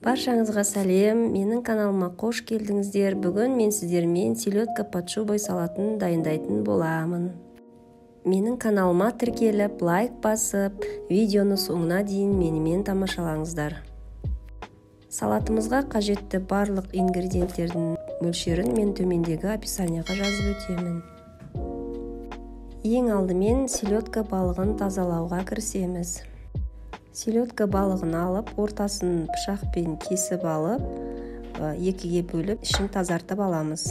Баршаңызға сәлем, менің каналыма қош келдіңіздер. Бүгін мен сіздермен селедка под шубой салатын дайындайтын боламын. Менің каналыма тіркеліп, лайк басып, видеоны соңына дейін менімен тамашалаңыздар. Салатымызға қажетті барлық ингредиенттердің мөлшерін мен төмендегі описанияға жазып өтемін. Ең алдымен селедка балығын тазалауға кірісеміз. Селедка балығын алып, ортасын пышақпен кесіп алып, екіге бөліп, ішін тазартып аламыз.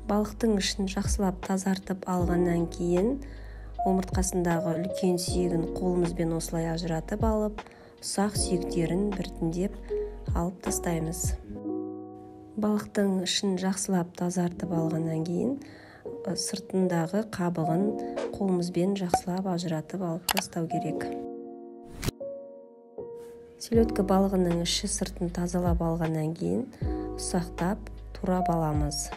Балықтың ішін жақсылап тазартып алғаннан кейін, омыртқасындағы үлкен сүйегін қолымызбен осылай ажыратып алып, ұсақ сүйектерін біртіндеп алып тастаймыз. Балықтың ішін жақсылап тазартып алғаннан кейін, сыртындағы қабығын қолымызбен жақсылап ажыратып алып тастау керек. Селедка балығының іші сыртын тазалап алғаннан кейін ұсақтап турап аламыз.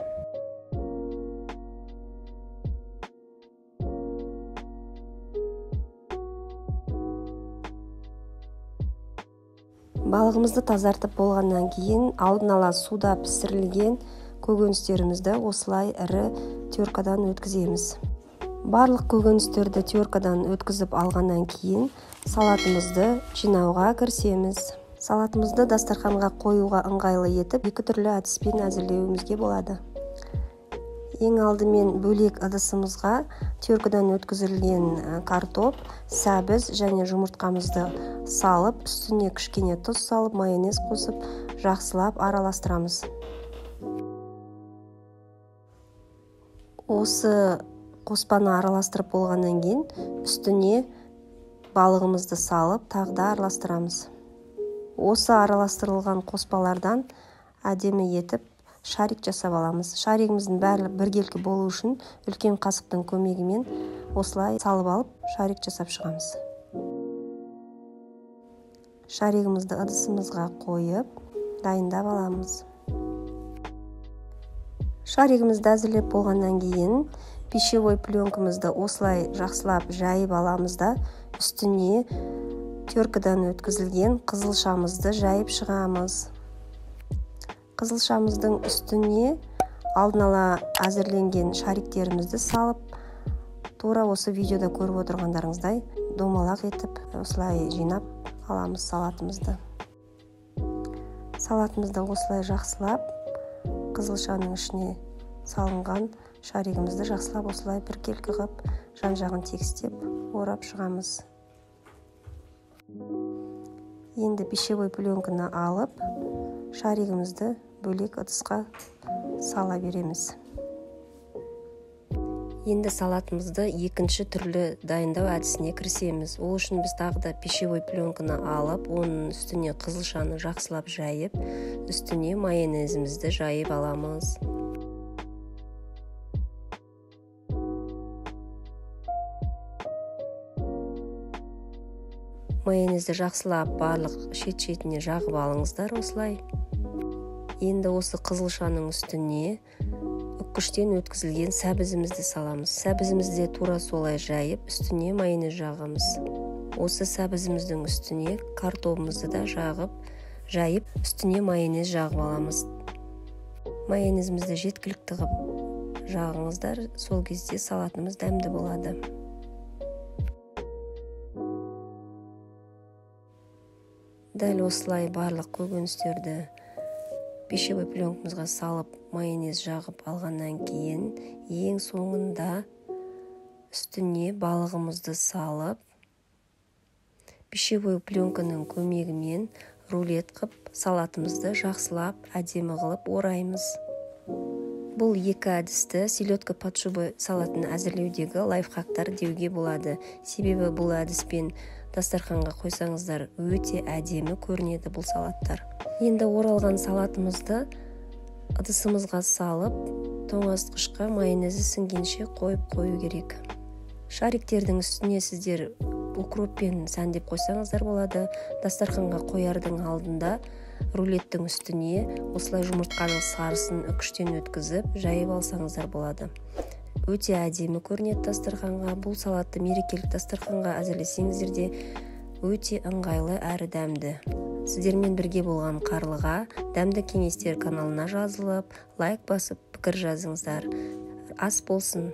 Балығымызды тазартып болғаннан кейін алдын ала суда пісірілген көкөністерімізді осылай ірі теркадан өткіземіз. Барлық көкөністерді теркадан өткізіп алғаннан кейін салатымызды жинауға кірісеміз. Салатымызды дастарханға қоюға ыңғайлы етіп екі түрлі әдіспен әзірлеуімізге болады. Ең алдымен бөлек ыдысымызға теркадан өткізілген картоп, сәбіз және жұмыртқамызды салып, үстіне кішкене тұз салып, майонез қосып, жақсылап араластырамыз. Осы қоспаны араластырып болғаннан кейін үстіне балығымызды салып, тағы да араластырамыз. Осы араластырылған қоспалардан әдемі етіп шарик жасап аламыз. Шаригіміздің бәрі біркелкі болу үшін үлкен қасықтың көмегімен осылай салып алып шарик жасап шығамыз. Шаригімізді ыдысымызға қойып дайындап аламыз. Шаригімізді әзірлеп болғаннан кейін пищевой пленкамызды осылай жақсылап жайып аламыз да, үстіне теркадан өткізілген қызылшамызды жайып шығамыз. Қызылшамыздың үстіне алдын ала әзірленген шариктерімізді салып, тура осы видеода көріп отырғандарыңыздай домалақ етіп осылай жинап аламыз салатымызды. Салатымызды осылай жақсылап қызылшаның ішіне салынған шаригімізді жақсылап осылай біркелкі қылып жан-жағын тегістеп орап шығамыз. Енді пищевой пленканы алып, шаригімізді бөлек ыдысқа сала береміз. Енді салатымызды екінші түрлі дайындау әдісіне кірісеміз. Ол үшін біз тағы да пищевой пленканы алып, оның үстіне қызылшаны жақсылап жайып, үстіне майонезімізді жайып аламыз. Майонезді жақсылап барлық шет-шетіне жағып алыңыздар осылай. Енді осы қызылшаның үстіне үккіштен өткізілген сәбізімізді саламыз. Сәбізімізді тура солай жайып, үстіне майонез жағамыз. Осы сәбізіміздің үстіне картобымызды да жағып, жайып, үстіне майонез жағып аламыз. Майонезімізді жеткілікті қылып жағыңыздар, сол кезде салатымыз дәмді болады. Дәл осылай барлық көкөністерді пищевой пленкамызға салып, майонез жағып алғаннан кейін, ең соңында үстіне балығымызды салып, пищевой пленканың көмегімен рулет қып, салатымызды жақсылап әдемі қылып ораймыз. Бұл екі әдісті селедка под шубой салатын әзірлеудегі лайфхактар деуге болады. Себебі бұл әдіспен дастарханға қойсаңыздар өте әдемі көрінеді бұл салаттар. Енді оралған салатымызды ыдысымызға салып, тоңазытқышқа майонезі сіңгенше қойып қою керек. Шариктердің үстіне сіздер укроппен сәндеп қойсаңыздар болады. Дастарханға қоярдың алдында рулеттің үстіне осылай жұмыртқаның сарысын үкіштен өткізіп жайып алсаңыздар болады. Өте әдемі көрінеді дастарханға. Бұл салатты мерекелік дастарханға әзірлесеңіздер де Өте ыңғайлы әрі дәмді. Сіздермен бірге болған Қарлыға. Дәмді кеңестер каналына жазылып, лайк басып, пікір жазыңыздар. Ас болсын!